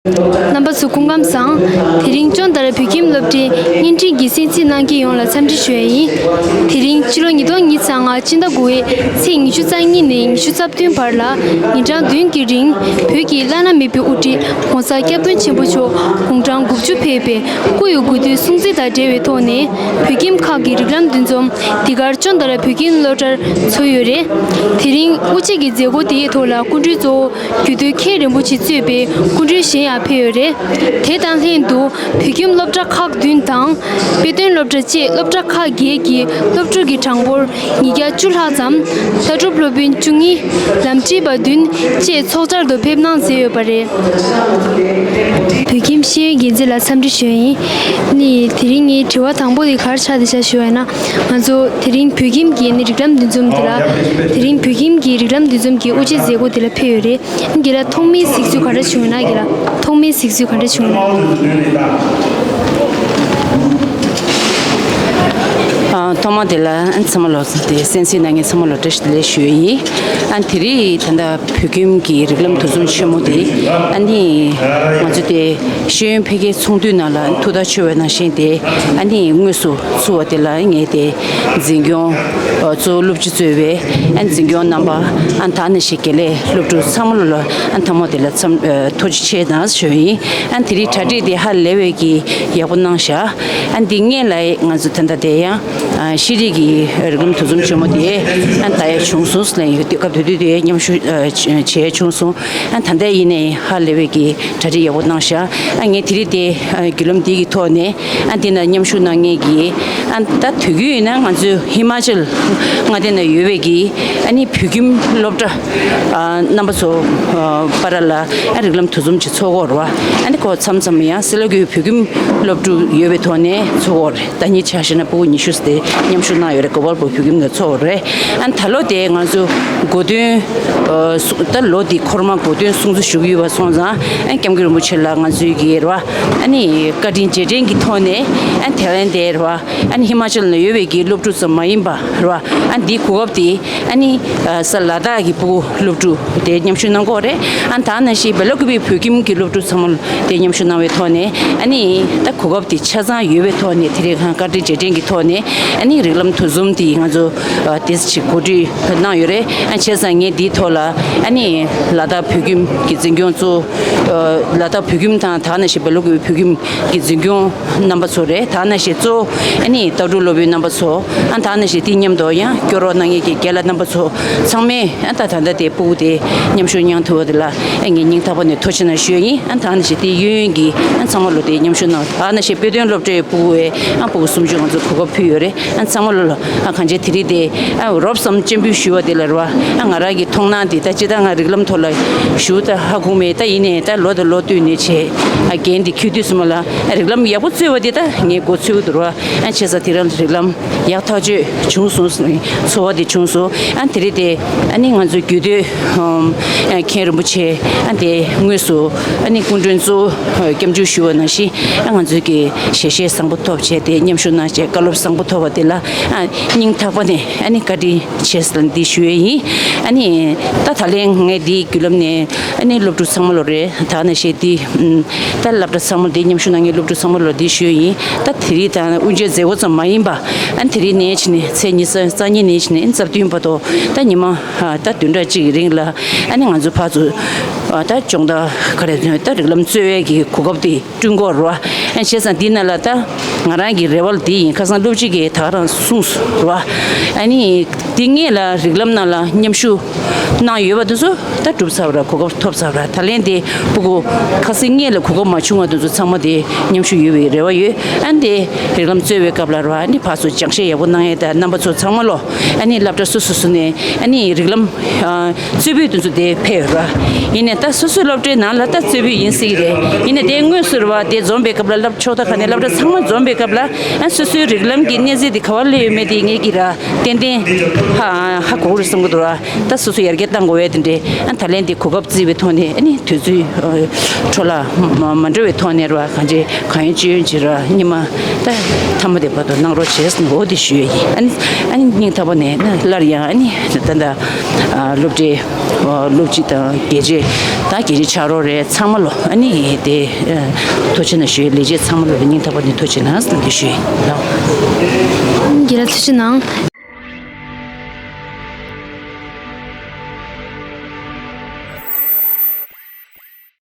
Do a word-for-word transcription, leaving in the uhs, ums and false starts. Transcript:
རྣམ་པ་ཚོ་སྐུ་ཁམས་བཟང་། དེ་རིང་ཅོན་ཏ་ར་བོད་ཁྱིམ་སློབ་གྲྭའི་བརྙན་འཕྲིན་གྱི་གསན་གཟིགས་གནང་མཁན་ཡོངས་ལ་འཚམས་འདྲི་ཞུ་ཡ་ཡིན། དེ་རིང་ཕྱི་ལོ་ཉིས་སྟོང་ཉི་ཤུ་རྩ་ལྔ་ཕྱི་ཟླ་དགུ་པའི་ཚེས་ཉི་ཤུ་རྩ་གཉིས་ནས་ཉི་ཤུ་རྩ་བདུན་བར་ལ་ཉིན་གྲངས་བདུན་གྱི་རིང་བོད་ཀྱི་བླ་ན་མེད་པའི་དབུ་ཁྲིད་༸གོང་ས་༸སྐྱབས་མགོན་ཆེན་པོ་མཆོག་དགུང་གྲངས་དགུ་བཅུ་ཕེབས་པའི་སྐུ་ཡི་དགུང་སྟོན་སྲུང་བརྩི་དང་འབྲེལ་བའི་ཐོག་ནས་བོད་ཁྱིམ་ཁག་གི་རིགས་ལམ་འདུ་འཛོམས་འདི་གར་ཅོན་ཏ་ར་བོད་ཁྱིམ་སློབ་གྲྭར་ཚོགས་ཡོད་རེད། དེ་རིང་དབུ་འབྱེད་ཀྱི་མཛད་སྒོ་དེའི་ཐོག་ལ་སྐུ་མགྲོན་གཙོ་བོ་རྒྱུད་སྟོད་མཁན་རིན་པོ་ཆེ་གཙོས་པའི་སྐུ་མགྲོན་གཞན་ཡང་ཕེབས་ཡོད་རེད། དེ་དང་ལྷན་དུ་བོད་ཁྱིམ་སློབ་གྲྭ་ཁག་བདུན་དང་། དཔེ་སྟོན་སློབ་གྲྭ་བཅས་སློབ་གྲྭ་ཁག་བརྒྱད་ཀྱི་སློབ་ཕྲུག་གི་གྲངས་འབོར་ཉིས་བརྒྱ་བཅུ་ལྷག་ཙམ། ལྟ་གྲུབ་སློབ་དཔོན་བཅུ་གཉིས། ལམ་ཁྲིད་པ་བདུན་བཅས་ཚོགས་བཅར་དུ་ཕེབས་གནང་མཛད་ཡོད་པ་རེད། བོད་ཁྱིམ་ཤེས་ཡོན་འགན་འཛིན་ལ་འཚམས་འདྲི་ཞུ་ཡ་ཡིན། ནི་དེ་རིང་ངའི་དྲི་བ་དང་པོ་དེ་ག་རེ་ཆགས་བསྡད་ཤག་ཞུ་བ་ཡིན་ན། ང་ཚོ་དེ་རིང་བོད་ཁྱིམ་གྱི་ནི་རིགས་ལམ་འདུ་འཛོམས་དེ་ལ། དེ་རིང་བོད་ཁྱིམ་གྱི་རིགས་ལམ་འདུ་འཛོམས་ཀྱི་དབུ་འབྱེད་མཛད་སྒོ་དེ་ལ་ཕེབས་ཡོད་རེད། རྒན་ལགས་ཐོག་མའི་གཟིགས་ཚུལ་ག་འདྲ་བྱུང་ཡོད་ན། རྒན་ལགས་ཐོག་མའི་གཟིགས་ཚུལ་ག་འདྲ་བྱུང་ཡོད་ན། ཨ། ཐོག་མ་དེ་ལ་ཚང་མ་ལོ་དེ་གསན་གཟིགས་གནང་མཁན་ཚང་མ་ལོ་བཀྲ་ཤིས་བདེ་ལེགས་ཞུ་ཡི་ཡིན། ཨ། དེ་རིང་ད་ལྟ་བོད་ཁྱིམ་གྱི་རིགས་ལམ་འདུ་འཛོམས་ཆེན་མོ་དེ། ཨ་ནི་ང་ཚོ་དེ་ཤེས་ཡོན་འཕེལ་རྒྱས་ཚོགས་འདུའི་ནང་ལ་ཐུགས་ཐག་ཆོད་པའི་ནང་བཞིན་དེ། ཨ་ནི་དངོས་སུ་ཚུགས་པ་དེ་ལ་ངས་དེ་འཛིན་སྐྱོང་། ཨ། གཙོ་བོ་སློབ་སྤྱི་གཙོས་པའི་ཨ་འཛིན་སྐྱོང་རྣམ་པ། ཨ། ད་ནང་བཞིན་དགེ་ལས་སློབ་ཕྲུག་ཚང་མ་ལ་ཨ་ཐོག་མ་དེ་ལ་འཚམས། ཨ། ཐུགས་རྗེ་ཆེ་གནང་ཞུ་ཡིན། ཨ། དེ་རིང་གྲ་སྒྲིག་དེ་ཧ་ལས་པའི་གི་ཡག་པོ་གནང་ཤག་ཨ། འདི་སྔོན་ལ་ང་ཚོ་ད་ལྟ་དེ་ཡང་། ཨ། ཤེས་རིག་གི་རིགས་ལམ་འདུ་འཛོམས་ཆེན་མོ་དེ་ཨ་ད་ཡ་བྱུང་སོང་ཟེར་ལབ་ཡོད། སྐབས་དེ་དུས་དེ་མཉམ་ཞུགས། ཨ། བྱས་བྱུང་སོང་། ཨ། ད་ལྟ་ཡིན་ནའི་ཧ་ལས་པའི་གི་གྲ་སྒྲིག་ཡག་པོ་གནང་ཤག་ཨ། ངས་དེ་རིང་དེ། ཨ། བརྒྱུད་ལམ་འདི་གི་ཐོག་ནས། ཨ། འདི་ན་མཉམ་ཞུགས་གནང་མཁན་གྱི། ཨ། ད་དུས་རྒྱུན་ཡིན་ན་ང་ཚོའི་ཧི་མ་ཅལ་མངའ་སྡེ་ན་ཡོད་པའི་གི། ཨ་ནི་བོད་ཁྱིམ་སློབ་གྲྭ། ཨ། རྣམ་པ་ཚོ། ཨ། བར་ལ། ཨ། རིགས་ལམ་འདུ་འཛོམས་ཅིག་ཚོགས་ཀྱི་ཡོད་རེད་པ། ཨ་ནི་ཁོ་མཚམས་མཚམས་ཡང་སི་ལ་གི་བོད་ཁྱིམ་སློབ་ཕྲུག་ཡོད་པའི་ཐོག་ནས་ཚོགས་ཀྱི་ཡོད་རེད། ཟླ་ཉིན་ཆ་བཞག་ན་ཕྲུ་གུ་ཉི་ཤུ་ཙམ་དེ་མཉམ་ཞུགས་གནང་ཡོད་རེད། གོ་པལ་པུར་བོད་ཁྱིམ་ནས་ཚོགས་ཀྱི་ཡོད་རེད། ཨ་ནི་ད་ལོ་དེ་ང་ཚོ་གོ་སྟོན། ཨ། སུ། ད་ལོ་འདི་འཁོར་མ་གོ་སྟོན་སྲུང་བརྩི་ཞུ་གི་ཡོད་པ་སོང་ཙང་། ཨ། སྐྱབས་མགོན་རིན་པོ་ཆེ་ལ་ང་ཚོའི་གི་རེད་པ། ཨ་ནི་བཀའ་དྲིན་རྗེས་དྲན་གྱི་ཐོག་ནས། ཨ། དེ་ལན་དེ་རེད་པ། ཨ་ནི་ཧི་མ་ཅལ་ནང་ཡོད་པའི་གི་སློབ་ཕྲུག་ཙམ་མ་ཡིན་པ་རེད་པ། ཨ། འདིའི་གོ་སྐབས་དེ། ཨ་ནི། ཨ། ས་ལ་དྭགས་ཀྱི་ཕྲུ་གུ་སློབ་ཕྲུག་དེ་མཉམ་ཞུགས་གནང་གི་ཡོད་རེད། ཨ། ད་ནང་བཞིན་བལ་ཡུལ་གྱི་བོད་ཁྱིམ་གྱི་སློབ་ཕྲུག་ཚང་མ་དེ་མཉམ་ཞུགས་གནང་བའི་ཐོག་ནས། ཨ་ནི་ད་གོ་སྐབས་དེ་ཆ་ཚང་ཡོད་པའི་ཐོག་ནས། དེ་རིང་ཁང་བཀའ་དྲིན་རྗེས་དྲན་གྱི་ཐོག་ནས། ཨ་ནི་རིགས་ལམ་འདུ་འཛོམས་དེ་ང་ཚོ། ཨ། དེ་ཅིག་གོ་སྒྲིག་གནང་ཡོད་རེད། ཨ། བྱས་ཙང་ངས་འདིའི་ཐོག་ལ། ཨ་ནི་ལ་དྭགས་བོད་ཁྱིམ་གྱི་འཛིན་སྐྱོང་གཙོ། ཨ། ལ་དྭགས་བོད་ཁྱིམ་དང་ད་ནང་བཞིན་བལ་ཡུལ་གྱི་བོད་ཁྱིམ་གྱི་འཛིན་སྐྱོང་རྣམ་པ་ཚོ་རེད། ད་ནང་བཞིན་གཙོ་བོ་ཨ་ནི་ལྟ་གྲུབ་སློབ་དཔོན་རྣམ་པ་ཚོ། ཨ། ད་ནང་བཞིན་དེ་མཉམ་དུ་ཡང་སྐྱོར་རོགས་གནང་མཁན་གྱི་རྒན་ལགས་རྣམ་པ་ཚོ་ཚང་མས། ཨ། ད་ད་ལྟ་དེ་ཕྲུ་གུ་དེ་མཉམ་ཞུགས་གནང་ཐུབ་པ་དེ་ལ། ཨ། ངས་སྙིང་ཐག་པ་ནས་ཐུགས་རྗེ་གནང་ཞུ་ཡ་ཡིན། ཨ། ད་ནང་བཞིན་དེ་གཡས་གཡོན་གྱི། ཨ། ཚང་མ་ལོ་དེ་མཉམ་ཞུགས་གནང་། ད་ནང་བཞིན་དཔེ་སྟོན་སློབ་གྲྭའི་ཕྲུ་གུ་བས། ཨ། ཕྲུ་གུ་སུམ་ཅུ་ང་ཚོ་གོ་སྐབས་ཕུལ་ཡོད་རེད། ཨ། ཚང་མ་ལོ་ལ། ཨ། གང་ཅི་དེ་རིང་དེ། ཨ། རོབ་ཙམ་སྤྱན་འབུལ་ཞུ་བ་དེ་ལ་རེད་པ། ཨ། ང་རང་གི་མཐོང་སྣང་དེ། ད་སྤྱིར་བཏང་ང་རིགས་ལམ་ཐོག་ལ་ཞུགས་ད་ཧ་གོ་མེད། ད་ཡིན་ནའི་ད་ལོ་དང་ལོ་བསྟུད་ནས་བྱས། ཨ། འགན་དེ་འཁྱེར་དུས་ཙམ་ལ། ཨ། རིགས་ལམ་ཡག་པོ་འཚོལ་བ་དེ་ད་ངས་འགོ་འཚོལ་གྱི་འདུག་ར། ཨ། བྱས་ཙང་དེ་རིང་རིགས་ལམ་ཡག་ཐག་ཆོད་བྱུང་སོང་། ཚོར་བ་དེ་བྱུང་སོང་། ཨ། དེ་རིང་དེ་ཨ་ནི་ང་ཚོ་རྒྱུད་སྟོད། ཨམ། མཁན་རིན་པོ་ཆེ། ཨ། དེ་དངོས་སུ་ཨ་ནི་སྐུ་མགྲོན་གཙོ་བོ་སྐྱབས་འཇུག་ཞུ་བ་ནང་བཞིན། ཨ། ང་ཚོའི་གི་ཞལ་བཞེས་བཟང་པོ་ཐོབ་བྱས། དེ་མཉམ་ཞུགས་གནང་བྱས་བཀའ་སློབ་བཟང་པོ་ཐོབ་པ་དེ་ལ། ཨ། སྙིང་ཐག་པ་ནས་ཨ་ནི་བཀའ་དྲིན་ཆེ་ཟེར་འདི་ཞུ་ཡས་ཡིན། ཨ་ནི་ད་ད་ལན་ངས་འདིའི་བརྒྱུད་ལམ་ནས་ཨ་ནི་སློབ་ཕྲུག་ཚང་མ་ལོ་རེད། ད་ནང་བཞིན་འདི། ཨམ། ད་སློབ་གྲྭ་ཚང་མ་འདི་མཉམ་ཞུགས་གནང་མཁན་སློབ་ཕྲུག་ཚང་མ་ལོ་འདི་ཞུ་ཡས་ཡིན། ད་དེ་རིང་ད་དབུ་འབྱེད་མཛད་སྒོ་ཙམ་མ་ཡིན་པ། ཨ་ནི་དེ་རིང་ནས་བྱས་ནས་ཚེས་ཉི་ཤུ་རྩ་གཉིས་ནས་བྱས་ནས་རྩ་བདུན་བར་དུ་ད་ཉི་མ། ཨ། ད་བདུན་ཕྲག་གཅིག་གི་རིང་ལ། ཨ་ནི་ང་ཚོ་ཕར་ཚུར། ཨ། ད་སྦྱོང་བརྡར་ག་རེ། ད་རིགས་ལམ་འཚོལ་བའི་གི་གོ་སྐབས་དེ་བསྐྲུན་གྱི་ཡོད་རེད་པ། ཨ། བྱས་ཙང་འདི་ནང་ལ་ད་ང་རང་གི་རེ་བ་འདི་ཡིན། ཁ་སང་སློབ་སྤྱི་གིས་ད་ག་རང་གསུངས་སོང་རེད་པ། ཨ་ནི་འདི་སྔོན་ལ་རིགས་ལམ་ནང་ལ་མཉམ་ཞུགས་གནང་ཡོད་པ་དེ་ཚོ་ད་གྲུབ་ཚར་བ་རེད། གོ་སྐབས་ཐོབ་ཚར་བ་རེད། ད་ལན་དེ་ཕྲུ་གུ་ཁ་སང་སྔོན་ལ་གོ་སྐབས་མ་བྱུང་བ་དེ་ཚོ་ཚང་མ་དེ་མཉམ་ཞུགས་ཡོང་བའི་རེ་བ་ཡོད། ཨ་ནི་དེ་རིགས་ལམ་འཚོལ་བའི་སྐབས་ལ་རེད་པ། ཨ་ནི་ཕར་ཚུར་སྦྱང་བཤད་ཡག་པོ་གནང་ཡས་དང་རྣམ་པ་ཚོ་ཚང་མ་ལོ། ཨ་ནི་སློབ་གྲྭ་སོ་སོ་སོ་ནས་ཨ་ནི་རིགས་ལམ། ཨ། རྩོད་པའི་དོན་ཚོ་དེ་ཕེབས་ར། ཡིན་ནའི་ད་སོ་སོའི་སློབ་གྲྭའི་ནང་ལ་ད་རྩོད་པའི་ཡིན་སྲིད་རེད། ཡིན་ནའི་དེ་དངོས་སུ་ར་བ་དེ་འཛོམས་པའི་སྐབས་ལ། སློབ་ཕྱོགས་མཐའ་ཁག་ནས་སློབ་གྲྭ་ཚང་མ་འཛོམས་པའི་སྐབས་ལ། ཨ། སོ་སོའི་རིགས་ལམ་གྱི་གནས་ཚད་དེ་ག་བ་སླེབས་ཡོད་མེད་དེ་ངེད་ཀྱིས་ར་ཏན་ཏན་ཧ་ཧ་གོ་གི་རེད་བསམ་གྱི་འདུག་ར། ད་སོ་སོ་ཡར་རྒྱས་གཏང་དགོས་པའི་དེ་འདྲའི། ཨ། ད་ལན་དེ་གོ་སྐབས་བརྩིས་པའི་ཐོག་ནས། ཨ་ནི་དུས་ཚོད་འཕྲོ་བརླག་མ་མ་འགྲོ་བའི་ཐོག་ནས་ར་བ། གང་ཅི་གང་ཡོན་ཅི་ཡོན་ཅིག་ར་ཉི་མ་ད་མཐའ་མ་དེ་བར་དུ་གནང་རོགས་བྱས་ཟེར་འོ་དེ་ཞུ་ཡས་ཡིན། ཨ་ནི་ཨ་ནི་སྙིང་ཐག་པ་ནས་ན་སླར་ཡང་ཨ་ནི་ད་ལྟ་སློབ་གྲྭའི་ སློབ་སྤྱི་དང་རྒྱལ་གཅེས་ད་རྒྱལ་གཅེས་ཕྱག་རོགས་རེད། ཚང་མ་ལོ་ཨ་ནི་དེ་ཐུགས་རྗེ་གནང་ཞུ་ཡས། ལས་བྱེད་ཚང་མ་ལོ་སྙིང་ཐག་པ་ནས་ཐུགས་རྗེ་གནང་ཟེར་ནས་ཞུ་ཡས་ལགས། རྒན་ལགས་ཐུགས་རྗེ་གནང་།